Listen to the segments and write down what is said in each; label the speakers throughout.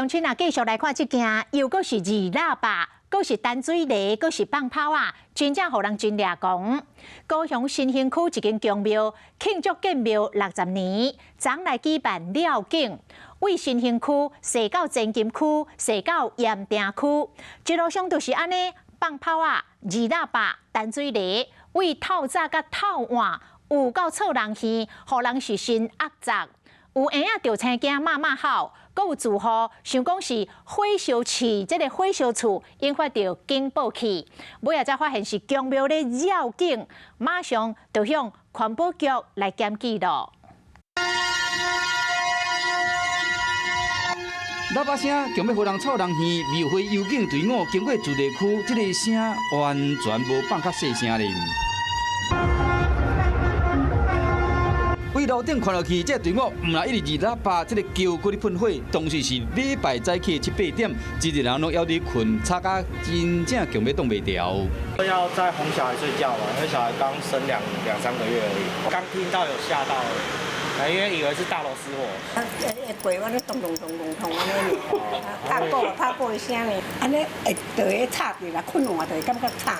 Speaker 1: 鄉親啊，繼續來看這件，又閣是飼喇叭，閣是彈水螺，閣是放炮啊，真正予人真掠狂。高雄新興區一間宮廟慶祝建廟60年，昨來舉辦繞境，為新興區踅到前金區，踅到鹽埕區，一路上都是按呢放炮啊、飼喇叭、彈水螺，為透早佮透晚，有夠臭人耳，予人是真壓雜。有嬰仔著青驚媽媽哭，閣有住戶想講是火燒市，這个火燒厝引發著警報器，尾仔才發現是宮廟咧繞境，馬上就向環保局來檢舉囉。
Speaker 2: 喇叭聲強欲予人臭人耳，廟會遊境隊伍經過住宅區，這个聲完全無放較細聲咧。對樓頂看落去，這个隊伍毋但一直飼喇叭，這个橋閣咧噴火，當時是禮拜早起七八點，這个人攏猶佇睏，吵甲真正強欲擋袂牢。
Speaker 3: 要在哄小孩睡覺嘛，因為小孩剛生兩兩三個月而已，剛聽到有嚇到，因為以為是大樓失火。
Speaker 4: 會過我咧咚咚咚咚咚按呢，拍鼓拍鼓的聲呢，按呢會就會吵著啦，睏完就會感覺吵。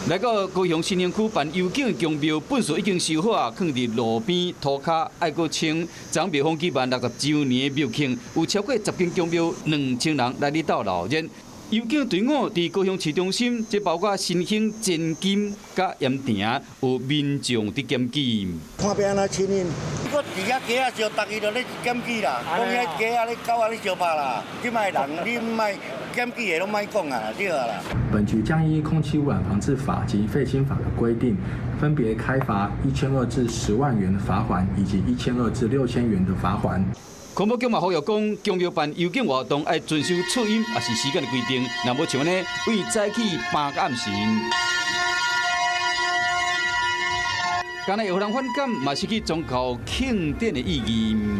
Speaker 2: 來到高雄新興區辦遊境的宮廟，糞埽已經收好啊，囥佇路邊塗跤，愛閣清。昨廟方舉辦60週年的廟慶，有超過10間宮廟2000人來咧鬥鬧熱。遊境隊伍佇高雄市中心，這包括新興、前金佮鹽埕，有民眾佇檢舉。
Speaker 5: 看欲按怎清理？我佇遐街仔燒，逐日就咧檢舉啦，講遐街仔咧狗仔咧相拍啦。這擺人你莫檢舉的攏莫講啊，對啊啦。
Speaker 6: 本局將依空氣污染防治法及廢氫法的規定，分別開罰1200至10萬元的罰鍰，以及1200至6000元的罰鍰。
Speaker 2: 環保局嘛呼籲講，宮廟辦遊境活動愛遵守噪音抑是時間的規定，若無像按呢，對早起搬到暗時，敢若會予人反感，嘛失去宗教慶典的意義。